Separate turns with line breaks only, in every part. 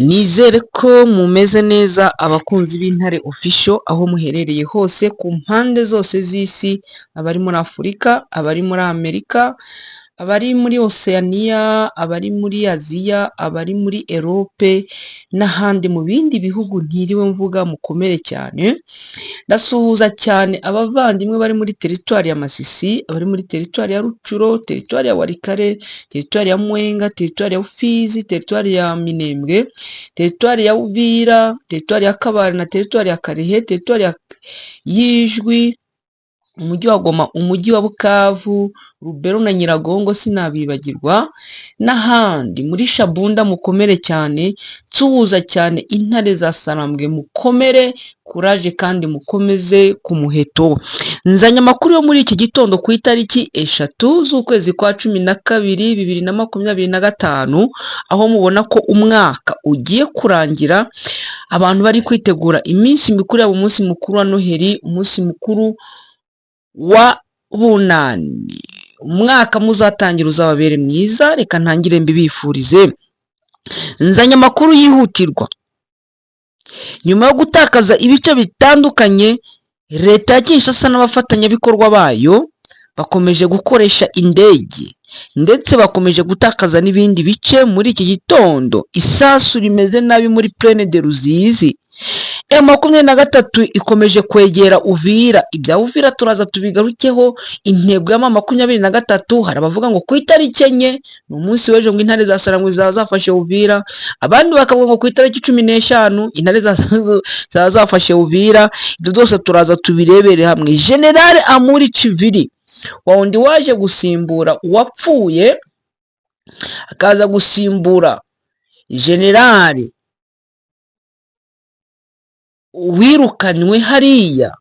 Nizere ko mumeze neza, abakunzi b'Intare Official, aho muherereye hose ku mpande zose z'isi, abari muri Afurika, abari muri Amerika, abari muri Oceania, abari muri Aziya, abari muri Europe n'ahandi mu bindi bihugu ntiriwe mvuga, mukomere cyane. Ndasuhuza cyane abavandimwe bari muri teritwari ya Masisi, abari muri teritwari ya Rutshuru, teritwari ya Walikale, teritwari ya Mwenga, teritwari ya Fizi, teritwari ya Minembwe, teritwari ya Uvira, teritwari ya Kabare na teritwari ya Kalehe, teritwari ya Yijwi, umujyi wa Goma, umujyi wa Bukavu, Lubero na Nyiragongo sinabibagirwa, n'ahandi muri Shabunda, mukomere cyane. Nsuhuza cyane intare za Sarambwe, mukomere, kuraje kandi mukomeze ku muheto. Nzanye amakuru yo muri iki gitondo ku itariki 3 z'ukwezi kwa 12 2025, aho mubona ko umwaka ugiye kurangira, abantu bari kwitegura iminsi mikuru yabo, umunsi mukuru wa Noheli, umunsi mukuru wa Bunani. Umwaka muzatangira uzababere mwiza, reka ntangire mbibifurize. Nzanye amakuru yihutirwa. Nyuma yo gutakaza ibice bitandukanye, leta ya Kinshasa n'abafatanyabikorwa bayo bakomeje gukoresha indege, ndetse bakomeje gutakaza n'ibindi bice. Muri iki gitondo isasu rimeze nabi muri Plaine de Ruzizi. M23 ikomeje kwegera Uvira. Ibya Uvira turaza tubigarukeho. Intego ya M23, hari abavuga ngo ku itariki 4, ni umunsi w'ejo, ngo intare za Sarangwe zaba zafashe Uvira, abandi bakavuga ngo ku itariki 15 intare zaba zafashe Uvira. Ibyo byose turaza tubirebere hamwe. General Amuri Chiviri, wa wundi waje gusimbura uwapfuye, akaza gusimbura generali wirukanywe hariya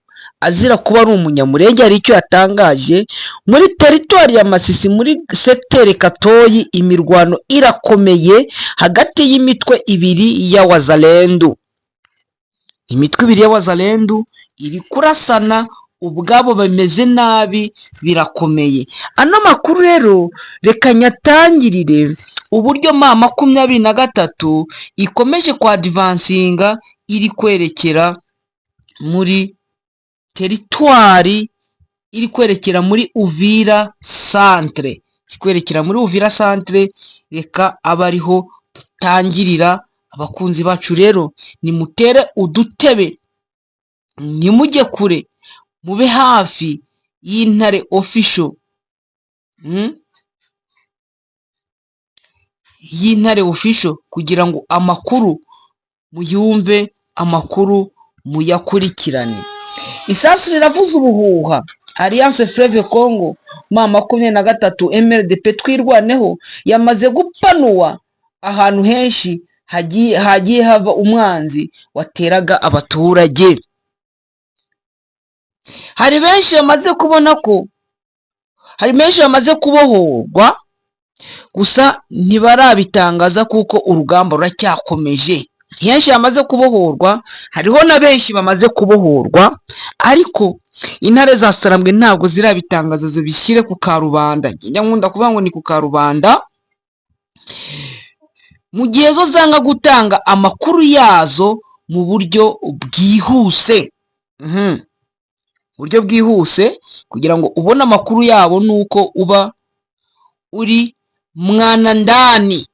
azira kuba ari Umunyamurenge, hari icyo yatangaje. Muri teritwari ya Masisi, muri secteur Katoyi, imirwano irakomeye hagati y'imitwe ibiri ya Wazalendu. Imitwe ibiri ya Wazalendu iri kurasana ubwabo, bameze nabi, birakomeye. Ano makuru rero reka nyatangirire uburyo M23 ikomeje kwadvancinga, iri kwerekera muri teritwari, iri kwerekera muri Uvira centre, iri kwerekera muri Uvira centre. Reka abe ariho dutangirira. Abakunzi bacu rero, nimutere udutebe, ntimujye kure, mube hafi y'Intare Official, y'Intare Official, kugira ngo amakuru muyumve, amakuru muyakurikirane. Isasu riravuza ubuhuha. Alliance Fleuve Congo, M23, MRDP Twirwaneho yamaze gupanuwa ahantu henshi hagiye hava umwanzi wateraga abaturage. Hari benshi bamaze kubona ko hari benshi bamaze kubohorwa, gusa ntibarabitangaza kuko urugamba ruracyakomeje. Henshi bamaze kubohorwa, hariho na benshi bamaze kubohorwa, ariko intare za Sarambwe ntabwo zirabitangaza zibishyire ku karubanda. Njya nkunda kuvuga ngo ni ku karubanda, mu gihe zo zanga gutanga amakuru yazo mu buryo bwihuse. Buryo bwihuse, kugira ngo ubone amakuru yabo ni uko uba uri mwanandani.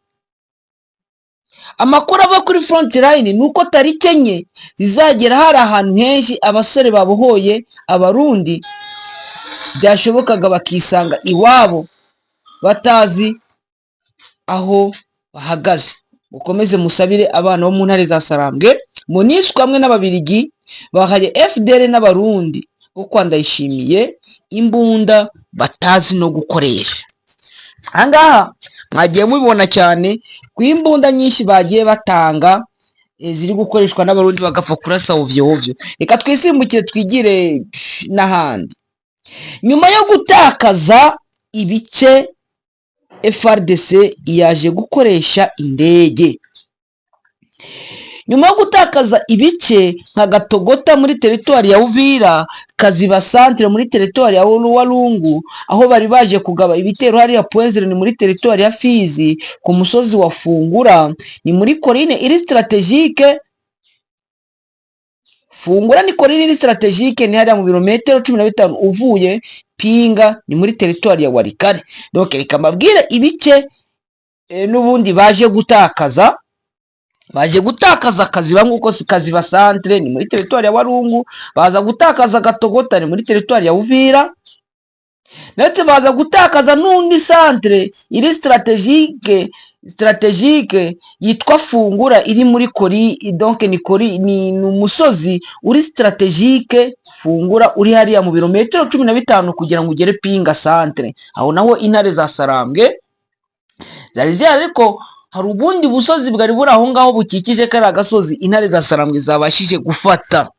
Amakuru ava kuri front line ni uko tariki 4 zizagera hari ahantu henshi abasore babohoye Abarundi, byashobokaga bakisanga iwabo batazi aho bahagaze. Mukomeze musabire abana bo mu ntare za Sarambwe. MONUSCO hamwe n'Ababirigi bahaye FDLR n'Abarundi bo kwa Ndayishimiye imbunda batazi no gukoresha. Ahangaha mwagiye mubibona cyane ku imbunda nyinshi bagiye batanga, ziri gukoreshwa n'Abarundi bagapfa kurasa ovyo ovyo. Reka twisimbukire twigire n'ahandi. Nyuma yo gutakaza ibice, FARDC yaje gukoresha indege. Nyuma yo gutakaza ibice nka Gatogota muri teritwari ya Uvira, Kaziba centre muri teritwari ya Walungu, aho bari baje kugaba ibitero hariya Point Zéro ni muri teritwari ya Fizi, ku musozi wa Fungura, ni muri colline iri stratégique. Fungura ni colline iri stratégique, ni hariya mu birometero 15 uvuye Pinga, ni muri teritwari ya Walikale. Donc reka mbabwire ibice n'ubundi baje gutakaza. Baje gutakaza Kaziba, nk'uko si Kaziba centre, ni muri teritwari ya Walungu. Baza gutakaza Gatogota, ni muri teritwari ya Uvira, ndetse baza gutakaza n'undi centre iri stratégique yitwa Fungura, iri muri colline. Donc ni colline, ni umusozi uri stratégique Fungura, uri hariya mu birometero 15 kugira ngo ugere Pinga centre. Aho naho intare za Sarambwe zari zihari, ariko hari ubundi busozi bwari buri aho ngaho bukikije kariya gasozi intare za Sarambwe zabashije gufata.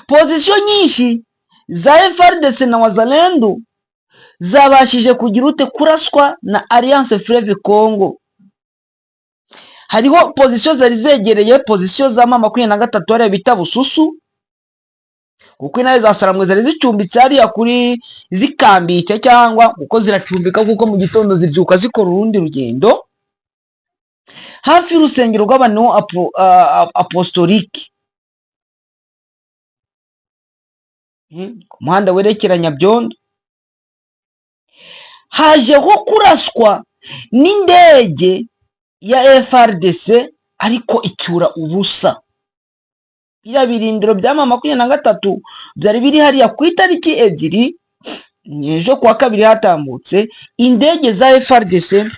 Position nyinshi za FARDC na Wazalendo zabashije kugira ute? Kuraswa na Alliance Fleuve Congo. Hariho position zari zegereye position za M23 hariya bita Bususu, kuko intare za Sarambwe zari zicumbitse hariya kuri, zikambitse, cyangwa kuko ziracumbika, kuko mu gitondo zibyuka zikora urundi rugendo, hafi y'urusengero rw'abantu apostolique, ku muhanda werekera Nyabyondo. Hajeho kuraswa n'indege ya FARDC, ariko icyura ubusa. Biriya birindiro bya M23 byari biri hariya ku itariki 2, ejo kuwa kabiri hatambutse, indege za FARDC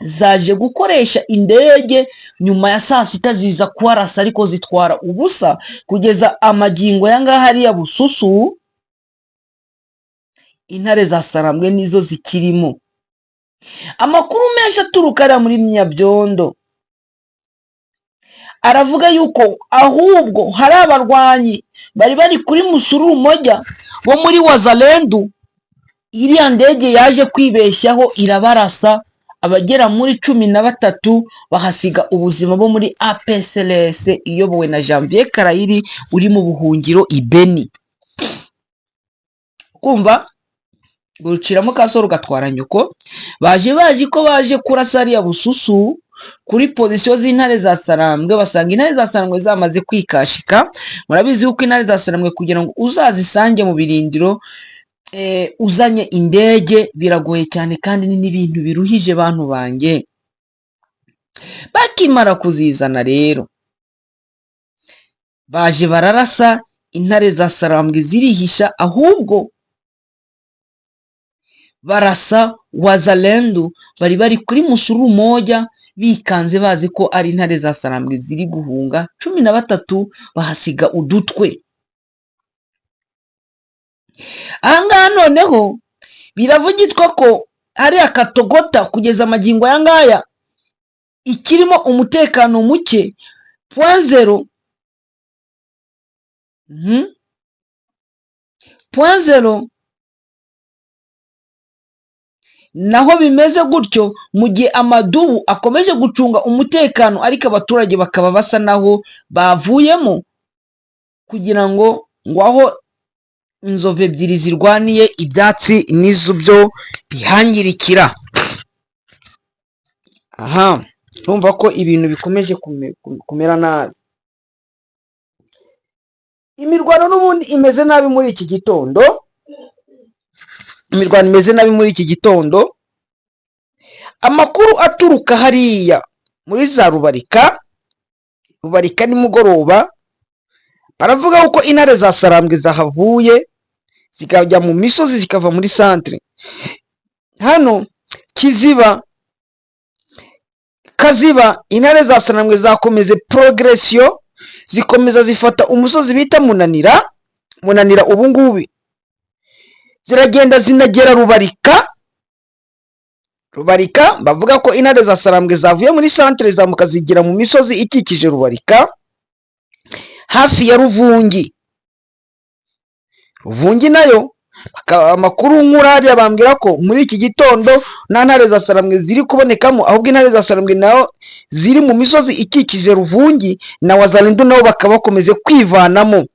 zaje gukoresha indege nyuma ya saa sita, ziza kuharasa ariko zitwara ubusa. Kugeza amagingo ya ngaha, hariya Bususu intare za Sarambwe nizo zikirimo. Amakuru menshi aturuka hariya muri Nyabyondo aravuga yuko ahubwo hari abarwanyi bari bari kuri Musururu Moja bo muri Wazalendu, iriya ndege yaje kwibeshyaho irabarasa, abagera muri 13 bahasiga ubuzima, bo muri APCLS iyobowe na Janvier Karayiri uri mu buhungiro i Beni. Kumva guciramo kasoro gatwara nyoko. Baje bazi ko baje kurasa hariya Bususu kuri position z'intare za Sarambwe, basanga intare za Sarambwe zamaze kwikashika. Murabizi yuko intare za Sarambwe kugira ngo uzazisange mu birindiro uzanye indege biragoye cyane, kandi ni n'ibintu biruhije, bantu banjye. Bakimara kuzizana rero, baje bararasa, intare za Sarambwe zirihisha, ahubwo barasa Wazalendu bari bari kuri Musururu Moja, bikanze bazi ko ari intare za Sarambwe ziri guhunga, 13 bahasiga udutwe. Ahangaha noneho biravugitwa ko hari Akatogota kugeza amagingo aya ngaya ikirimo umutekano muke, Point Zéro. Point Zéro naho bimeze gutyo, mu gihe amadubu akomeje gucunga umutekano, ariko abaturage bakaba basa naho bavuyemo, kugira ngo aho inzovu ebyiri zirwaniye ibyatsi nizo byo bihangirikira. Aha urumva ko ibintu bikomeje kumera nabi. Imirwano n'ubundi imeze nabi muri iki gitondo, imirwano imeze nabi muri iki gitondo. Amakuru aturuka hariya muri za Rubarika, Rubarika nimugoroba, baravuga ko intare za Sarambwe zahavuye zikajya mu misozi, zikava muri centre. Hano Kiziba, Kaziba, intare za Sarambwe zakomeze progression, zikomeza zifata umusozi bita Munanira. Munanira ubungubu ziragenda zinagera Rubarika. Rubarika bavuga ko intare za Sarambwe zavuye muri centre, zamuka zigera mu misozi ikikije Rubarika, hafi ya Ruvungi. Ruvungi nayo Amakuru nkura hariya bambwira ko muri iki gitondo nta ntare za Sarambwe ziri kubonekamo, ahubwo intare za Sarambwe naho ziri mu misozi ikikije Ruvungi, na Wazalendo nabo bakaba bakomeje kwivanamo.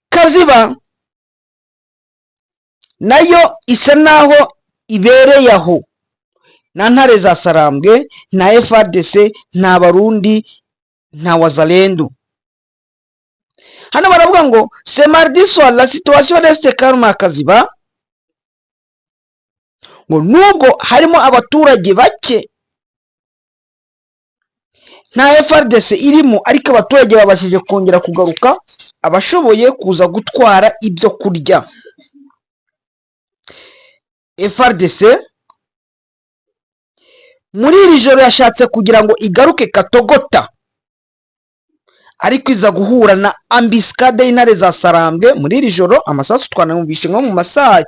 Kaziba nayo isa naho ibereye aho, nta ntare za Sarambwe, nta FARDC, nta Barundi, nta Wazalendo. Hano baravuga ngo: "Ce mardi soir, la situation reste calme à Kaziba", ngo nubwo harimo abaturage bake, nta FARDC irimo, ariko abaturage babashije kongera kugaruka, abashoboye kuza gutwara ibyo kurya. FARDC muri iri joro yashatse kugira ngo igaruke Katogota, ariko iza guhura na embuscade y'intare za Sarambwe. Muri iri joro amasasu twanayumvishe nko mu masaa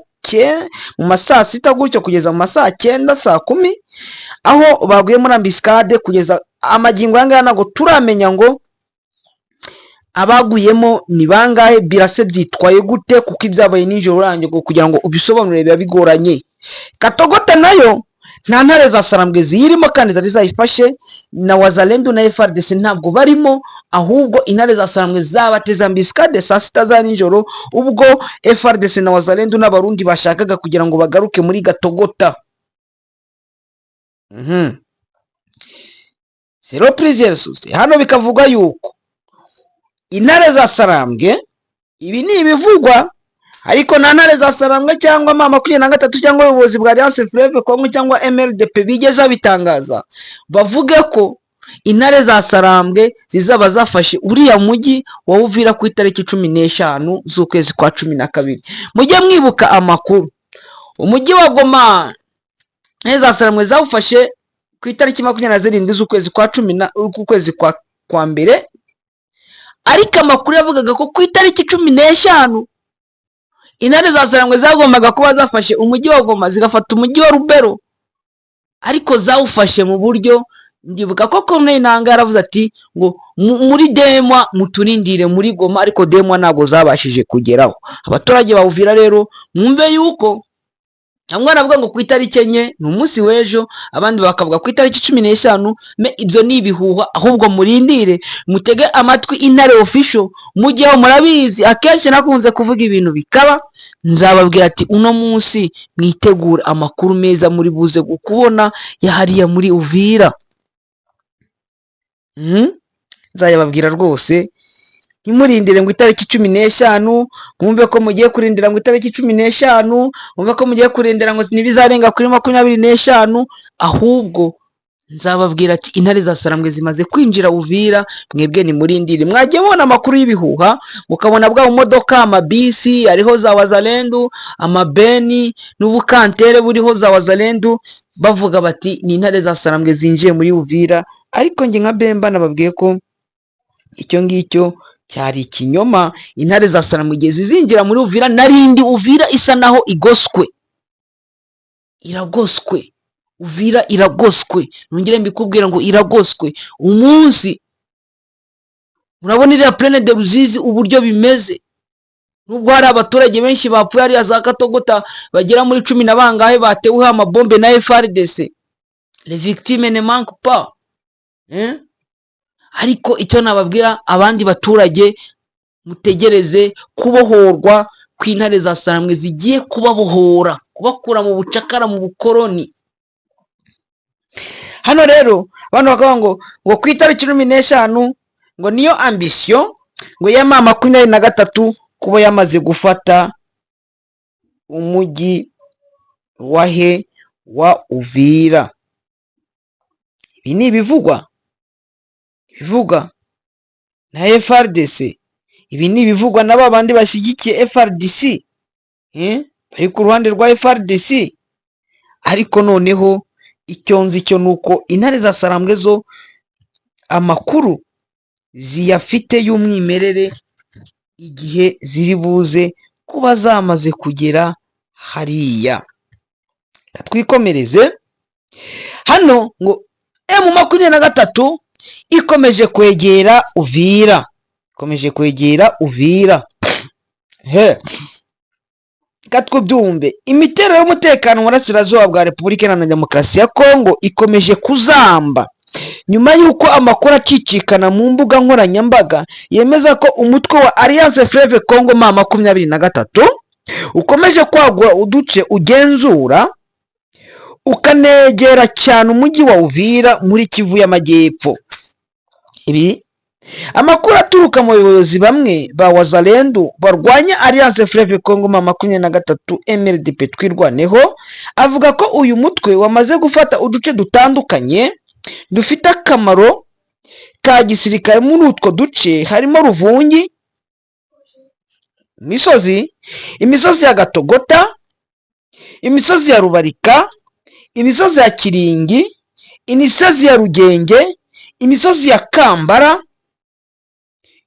6 gutyo kugeza mu masaa 9, saa 10, aho baguye muri embuscade. Kugeza amagingo aya ngaya ntabwo turamenya ngo abaguyemo ni bangahe, birase byitwaye gute, kuko ibyabaye nijoro urangiye kugira ngo ubisobanure biba bigoranye. Katogota nayo nta ntare za Sarambwe ziyirimo kandi zari zayifashe, na Wazalendo na FARDC ntabwo barimo, ahubwo intare za Sarambwe zabateze embuscade saa 6 za nijoro, ubwo FARDC na Wazalendo n'Abarundi bashakaga kugira ngo bagaruke muri Gatogota. Selon plusieurs sources, hano bikavuga yuko intare za Sarambwe, ibi ni ibivugwa, ariko nta ntare za Sarambwe cyangwa M23 cyangwa ubuyobozi bwa Alliance Fleuve Congo cyangwa MRDP bigeze babitangaza bavuge ko intare za Sarambwe zizaba zafashe uriya mujyi wa Uvira ku itariki 15 z'ukwezi kwa 12. Mujye mwibuka amakuru, umujyi wa Goma intare za Sarambwe zawufashe ku itariki 27 z'ukwezi kwa cumi na z'ukwezi kwa mbere, ariko amakuru yavugaga ko ku itariki 15 intare za Sarambwe zagombaga kuba zafashe umujyi wa Goma, zigafata umujyi wa Rubero, ariko zawufashe mu buryo ndibuka ko Corneille Nangaa yaravuze ati ngo muri 2 mois muturindire muri Goma, ariko 2 mois ntabwo zabashije kugeraho. Abaturage ba Uvira rero mwumve yuko bamwe baravuga ngo ku itariki 4 ni umunsi w'ejo, abandi bakavuga ku itariki 15. Mais ibyo ni ibihuha, ahubwo murindire, mutege amatwi Intare Official mujyeho. Murabizi, akenshi nakunze kuvuga ibintu bikaba. Nzababwira ati uno munsi mwitegure amakuru meza muri buze kubona ya hariya muri Uvira. Nzayababwira rwose, ntimurindire ngo itariki 15, mwumve ko mugiye kurindira ngo itariki 15, mwumve ko mugiye kurindira ngo ntibizarenga kuri 25, ahubwo nzababwira ati intare za Sarambwe zimaze kwinjira Uvira, mwebwe nimurindire. Mwagiye mubona amakuru y'ibihuha, mukabona bwa bumodoka, amabisi ariho za Wazalendu, amabeni n'ubukantere buriho za Wazalendu, bavuga bati ni intare za Sarambwe zinjiye muri Uvira, ariko njye nka Bemba nababwiye ko icyo ngicyo cyari ikinyoma. Intare za Sarambwe igihe zizinjira muri Uvira, narindi Uvira isa naho igoswe, iragoswe. Uvira iragoswe, nongere mbikubwira ngo iragoswe. Umunsi murabona iriya Plaine de Ruzizi uburyo bimeze, nubwo hari abaturage benshi bapfuye hariya za Katogota bagera muri cumi na bangahe bateweho amabombe na FARDC, les victimes ne manquent pas, eh? Ariko icyo nababwira abandi baturage, mutegereze kubohorwa kw'intare za Sarambwe zigiye kubabohora, kubakura mu bucakara, mu bukoroni. Hano rero abantu bakavuga ngo ku itariki 15 ngo niyo ambition ngo ya M23 kuba yamaze gufata umujyi wa he, wa Uvira. Ibi ni ibivugwa na FARDC, ibi ni ibivugwa na ba bandi bashyigikiye FARDC, bari ku ruhande rwa FARDC. Ariko noneho icyo nzi cyo ni uko intare za Sarambwe zo amakuru ziyafite y'umwimerere igihe ziri buze kuba zamaze kugera hariya. Twikomereze hano ngo M23 ikomeje kwegera Uvira, ikomeje kwegera Uvira. He katwubyumve, imiterere y'umutekano mu burasirazuba bwa Repubulika Iharanira Demokarasi ya Kongo ikomeje kuzamba nyuma y'uko amakuru acicikana mu mbuga nkoranyambaga yemeza ko umutwe wa Alliance Fleuve Congo M23 ukomeje kwagura uduce ugenzura, ukanegera cyane umujyi wa Uvira muri Kivu y'Amajyepfo. Ibi amakuru aturuka mu bayobozi bamwe ba Wazalendo barwanya Alliance Fleuve Congo M23 MRDP Twirwaneho avuga ko uyu mutwe wamaze gufata uduce dutandukanye dufite akamaro ka gisirikare. Muri utwo duce harimo Ruvungi, imisozi ya Gatogota, imisozi ya Rubarika, imisozi ya Kiringi, imisozi ya Rugenge, imisozi ya Kambara,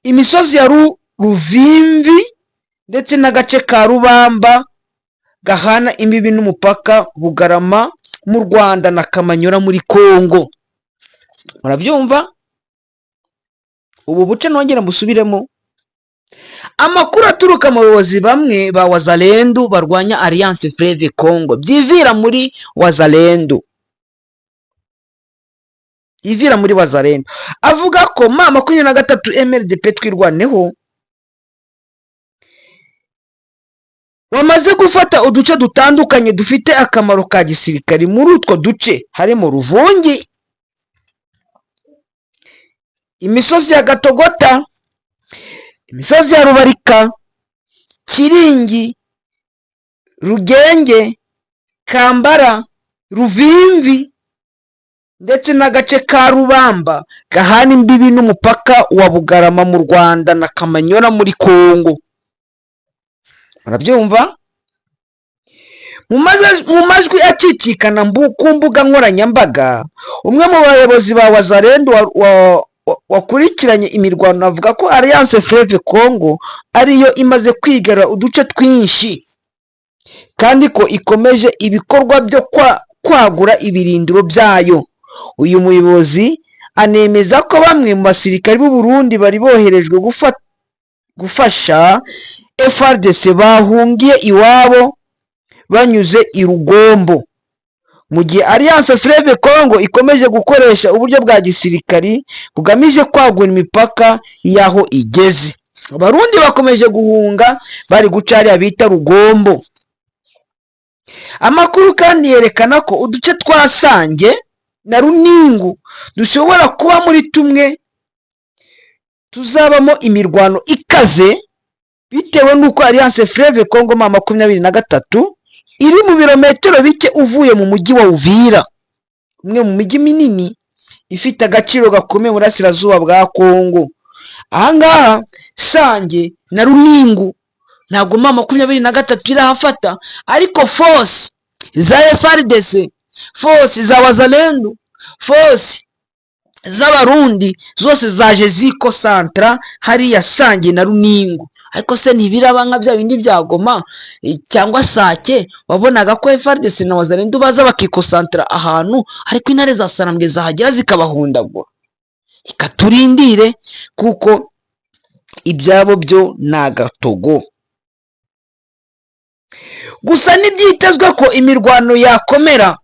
imisozi ya Ruvimvi ndetse n'agace ka Rubamba gahana imbibi n'umupaka Bugarama mu Rwanda na Kamanyura muri Kongo. Murabyumva ubu buce? Nongera musubiremo: amakuru aturuka mu bayobozi bamwe ba Wazalendu barwanya Alliance Fleuve Congo, byivira muri Wazalendu, ivira muri Wazalendo, avuga ko M23 MRDP Twirwaneho wamaze gufata uduce dutandukanye dufite akamaro ka gisirikari. Muri utwo duce harimo Ruvungi, imisozi ya Gatogota, imisozi ya Rubarika, Kiringi, Rugenge, Kambara, Ruvimvi ndetse n'agace ka Rubamba gahana imbibi n'umupaka wa Bugarama mu Rwanda na Kamanyora muri Kongo. Murabyumva? Mu majwi acicikana ku mbuga nkoranyambaga, umwe mu bayobozi ba Wazalendo wakurikiranye imirwano avuga ko Alliance Fleuve Congo ariyo imaze kwigarura uduce twinshi kandi ko ikomeje ibikorwa byo kwagura ibirindiro byayo. Uyu muyobozi anemeza ko bamwe mu basirikari b'u Burundi bari boherejwe gufasha FARDC bahungiye iwabo banyuze i Rugombo, mu gihe Alliance Fleuve Congo ikomeje gukoresha uburyo bwa gisirikari bugamije kwagura imipaka y'aho igeze. Abarundi bakomeje guhunga, bari guca hariya bita Rugombo. Amakuru kandi yerekana ko uduce twa Sange na Runingu dushobora kuba muri tumwe tuzabamo imirwano ikaze, bitewe n'uko Alliance Fleuve Congo M23 iri mu birometero bike uvuye mu mujyi wa Uvira, umwe mu mijyi minini ifite agaciro gakomeye mu burasirazuba bwa Kongo. Ahangaha Sange na Runingu ntabwo M23 irahafata, ariko force za FARDC, force za Wazalendo, force z'Abarundi zose zaje zikosantara hariya Sange na Runingu. Ariko se ntibiraba nka bya bindi bya Goma cyangwa Sake, wabonaga ko FARDC na Wazalendo baza bakikosantara ahantu, ariko intare za Sarambwe zahagera zikabahundagura? Reka turindire, kuko ibyabo byo ni agatogo gusa. Ntibyitezwe ko imirwano yakomera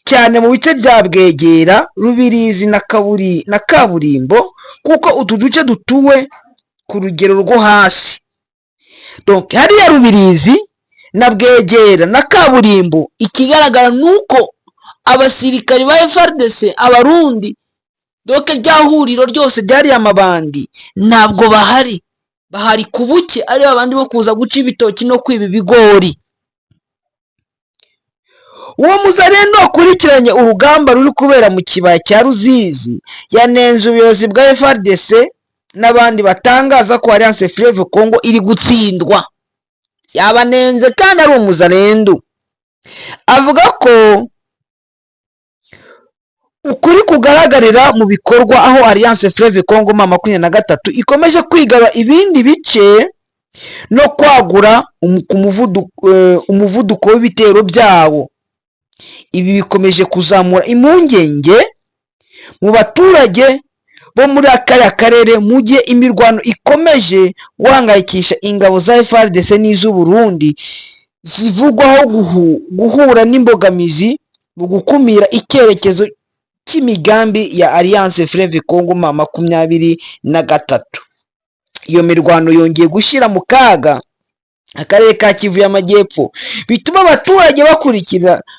cyane mu bice bya Bwegera, Rubirizi na Kaburimbo, kuko utu duce dutuwe ku rugero rwo hasi. Donc hariya Rubirizi na Bwegera na Kaburimbo, ikigaragara ni uko abasirikari ba FARDC, Abarundi, donc rya huriro ryose ryariya mabandi ntabwo bahari, bahari ku buke, ari babandi bo kuza guca ibitoki no kwiba ibigori. Uwo muzarendo wakurikiranye urugamba ruri kubera mu kibaya cya Ruzizi yanenze ubuyobozi bwa FARDC n'abandi batangaza ko Alliance Fleuve Congo iri gutsindwa. Yabanenze kandi ari umuzarendo, avuga ko ukuri kugaragarira mu bikorwa, aho Alliance Fleuve Congo M23 ikomeje kwigaba ibindi bice no kwagura ku umuvuduko w'ibitero byabo. Ibi bikomeje kuzamura impungenge mu baturage bo muri kariya karere, mu gihe imirwano ikomeje guhangayikisha ingabo za FARDC n'iz'u Burundi zivugwaho guhura n'imbogamizi mu gukumira icyerekezo cy'imigambi ya Alliance Fleuve Congo M23. Iyo mirwano yongeye gushyira mu kaga akarere ka Kivu y'Amajyepfo, bituma abaturage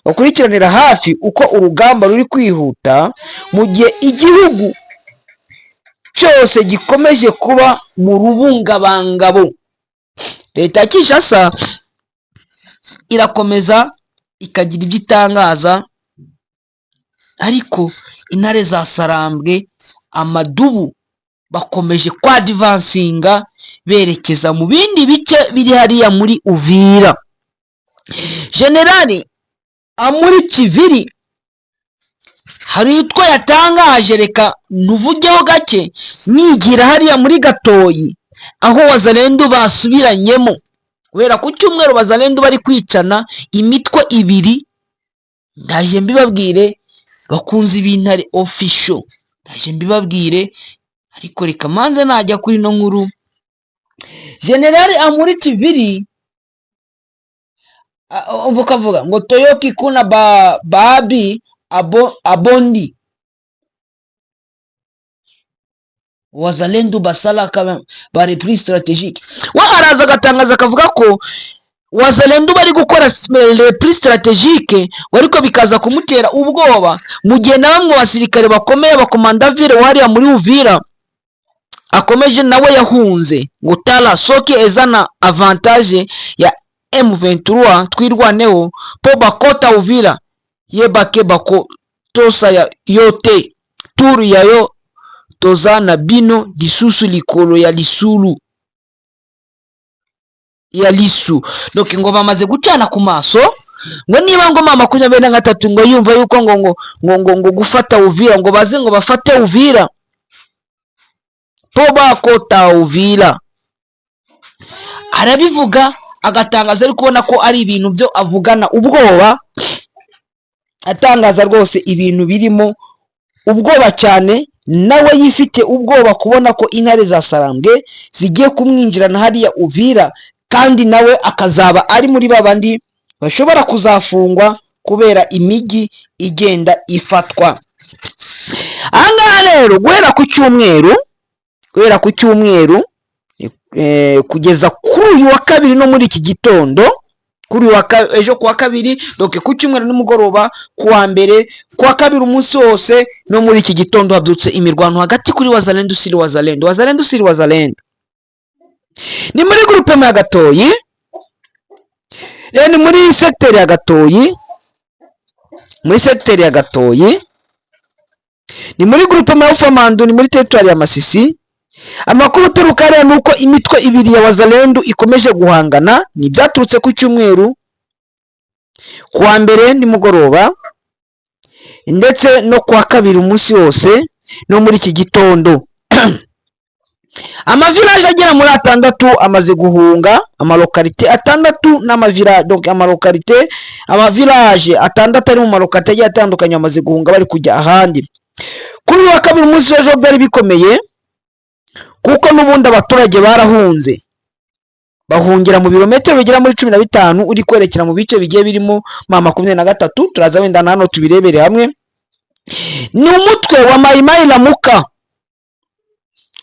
bakurikiranira hafi uko urugamba ruri kwihuta, mu gihe igihugu cyose gikomeje kuba mu rubungabangabo. Leta ya Kinshasa irakomeza ikagira ibyo itangaza, ariko intare za Sarambwe, amadubu, bakomeje kwadvancinga berekeza mu bindi bice biri hariya muri Uvira. Generali Amuri Kiviri hari utwo yatangaje, reka ntuvugeho gake nigira hariya muri Gatoyi, aho Wazalendo basubiranyemo guhera ku cyumweru. Wazalendo bari kwicana imitwe ibiri. Ndaje mbibabwire, bakunze ibintare official, ndaje mbibabwire, ariko reka manze najya kuri ino nkuru. Generali Amuri Kiviri ukavuga ngo toyoki kuna ba babi abo abondi Wazalendo basalaka ba repli stratégique. We araza agatangaza akavuga ko Wazalendo bari gukora repli stratégique, ariko bikaza kumutera ubwoba, mu gihe na bamwe mu basirikare bakomeye, abakomandavire wariya muri Uvira, akomeje nawe yahunze, ngo tala soki eza na avantage ya M23 Twirwaneho po bakota Uvira, yebake bako tosa ya yo te turu ya yo toza na bino lisusu likolo ya lisulu ya lisu. Donc ngo bamaze gucana ku maso, ngo niba ngo M23 ngo yumva yuko ngo gufata Uvira, ngo baze ngo bafate Uvira po bakota Uvira. Arabivuga agatangaza, ari kubona ko ari ibintu byo avugana ubwoba, atangaza rwose ibintu birimo ubwoba cyane. Nawe yifite ubwoba kubona ko intare za Sarambwe zigiye kumwinjirana hariya Uvira, kandi nawe akazaba ari muri babandi bashobora kuzafungwa kubera imijyi igenda ifatwa. Ahangaha rero, guhera ku cyumweru kugeza kuri uyu wa kabiri no muri iki gitondo, kuri uyu wa ejo ku wa kabiri, donc ku cyumweru nimugoroba, ku wa mbere, ku wa kabiri umunsi wose no muri iki gitondo, habyutse imirwano hagati kuri Wazalendo sur Wazalendo, Wazalendo sur Wazalendo. Ni muri groupement ya Gatoyi, rero ni muri secteur ya Gatoyi, muri secteur ya Gatoyi, ni muri groupement ya Ufamandu, ni muri territoire ya Masisi. Amakuru aturuka hariya ni uko imitwe ibiri ya Wazalendo ikomeje guhangana. Ni ibyaturutse ku cyumweru, ku wa mbere nimugoroba, ndetse no ku wa kabiri umunsi wose no muri iki gitondo. Amavilaje agera muri atandatu amaze guhunga, amalocalité atandatu n'amavila, donc amalocalité, amavilaje atandatu ari mu malocalité agiye atandukanye amaze guhunga, bari kujya ahandi. Kuri uyu wa kabiri, umunsi w'ejo, byari bikomeye, kuko n'ubundi abaturage barahunze, bahungira mu birometero bigera muri 15 uri kwerekera mu bice bigiye birimo M23. Turaza wenda na hano tubirebere hamwe. Ni umutwe wa Mayimayi Lamuka,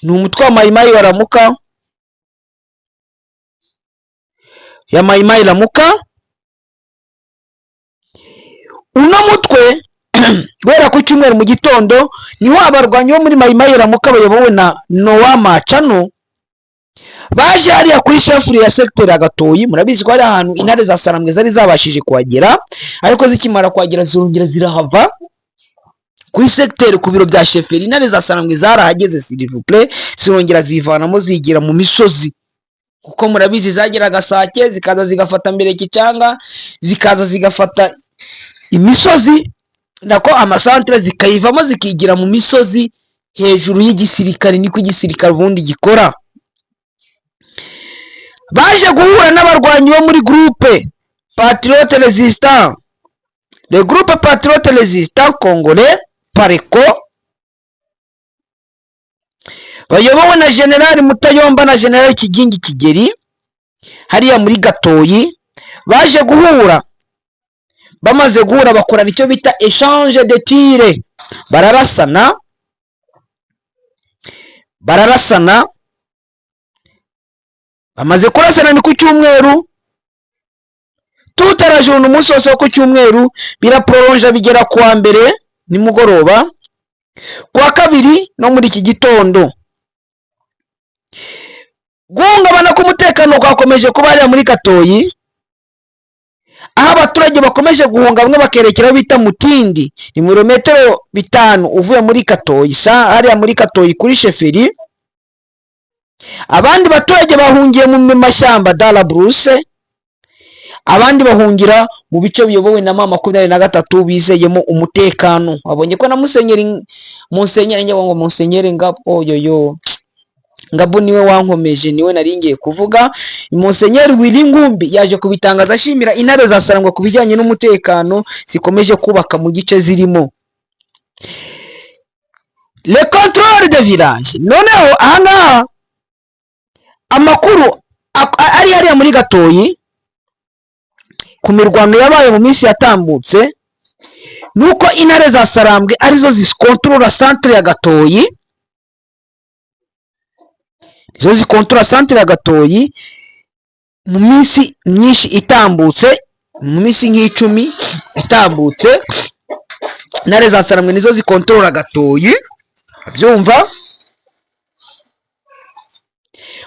ni umutwe wa Mayimayi wa Lamuka, ya Mayimayi Lamuka. Uno mutwe, guhera ku cyumweru mu gitondo, niho abarwanyi bo muri Mayimayi Lamuka bayobowe na Nowa Macano baje hariya kuri chefferie ya secteur ya Gatoyi. Murabizi ko hari ahantu intare za Sarambwe zari zabashije kuhagera, ariko zikimara kuhagera zirongera zirahava. Kuri secteur, ku biro bya chefferie, intare za Sarambwe zarahageze, s'il vous plaît, zirongera zivanamo, zigira mu misozi, kuko murabizi zageraga Sake, zikaza zigafata mbere Kicanga, zikaza zigafata imisozi, nako amasantere, zikayivamo zikigira mu misozi hejuru y'igisirikare. Niko igisirikare ubundi gikora. Baje guhura n'abarwanyi bo muri groupe Patriote Résistant, le groupe Patriote Résistant Congolais, Pareco. Bayobowe na Generali Mutayomba na Generali Kigingi Kigeri hariya muri Gatoyi, baje guhura. Bamaze guhura, bakorana icyo bita échange de tirs, bararasana, bararasana. Bamaze kurasana, ni ku cyumweru, tutarajuruna umunsi wose wo ku cyumweru, biraporonja bigera kuwa mbere nimugoroba, kuwa kabiri no muri iki gitondo. Guhungabana k'umutekano kwakomeje kuba hariya muri Katoyi, aho abaturage bakomeje guhunga, bamwe bakerekera aho bita Mutindi, ni ibirometero 5 uvuye muri Katoyi, sa hariya muri Katoyi kuri chefferie. Abandi baturage bahungiye mu mashyamba, dans la brousse, abandi bahungira mu bice biyobowe na M23 bizeyemo umutekano. Babonye ko na musenyeri, musenyeri ngo musenyeri Ngabo, yoyo Ngabo niwe wankomeje, niwe nari ngiye kuvuga. Musenyeri Willy Ngumbi yaje kubitangaza, ashimira intare za Sarangwa ku bijyanye n'umutekano zikomeje kubaka mu gice zirimo, le contrôle de village. Noneho ahangaha amakuru ari hariya muri Gatoyi ku mirwano yabaye mu minsi yatambutse, nuko intare za Sarambwe arizo zikontorora centre ya Gatoyi, nizo zikontorora centre ya Gatoyi. Mu minsi myinshi itambutse, mu minsi nk'10 itambutse, intare za Sarambwe nizo zikontorora Gatoyi, byumva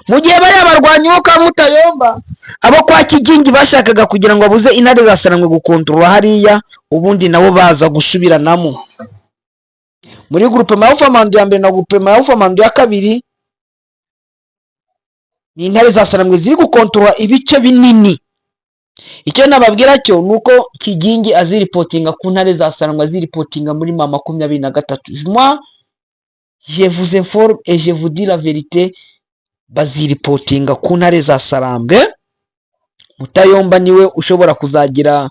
mu gihe bariya barwanyi bo kwa Mutayomba, abo kwa Kigingi, bashakaga kugira ngo babuze intare za Sarangwe gukontorora hariya, ubundi nabo baza gusubiranamo muri groupement ya Ufamandu ya mbere na groupement ya Ufamandu ya kabiri. Ni intare za Sarangwe ziri gukontorora ibice binini. Icyo nababwira cyo ni uko Kigingi aziripotinga ku ntare za Sarangwe, aziripotinga muri M23. Moi, je vous informe et je vous dis la vérité, baziripotinga ku ntare za Sarambwe. Mutayomba niwe ushobora kuzagira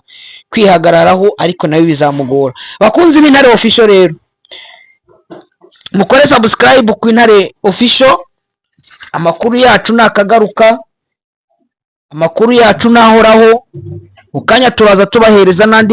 kwihagararaho, ariko nawe bizamugora. Bakunzi b'Intare Official rero, mukore subscribe ku Intare Official. Amakuru yacu nakagaruka, amakuru yacu nahoraho. Mu kanya turaza tubahereza n'andi.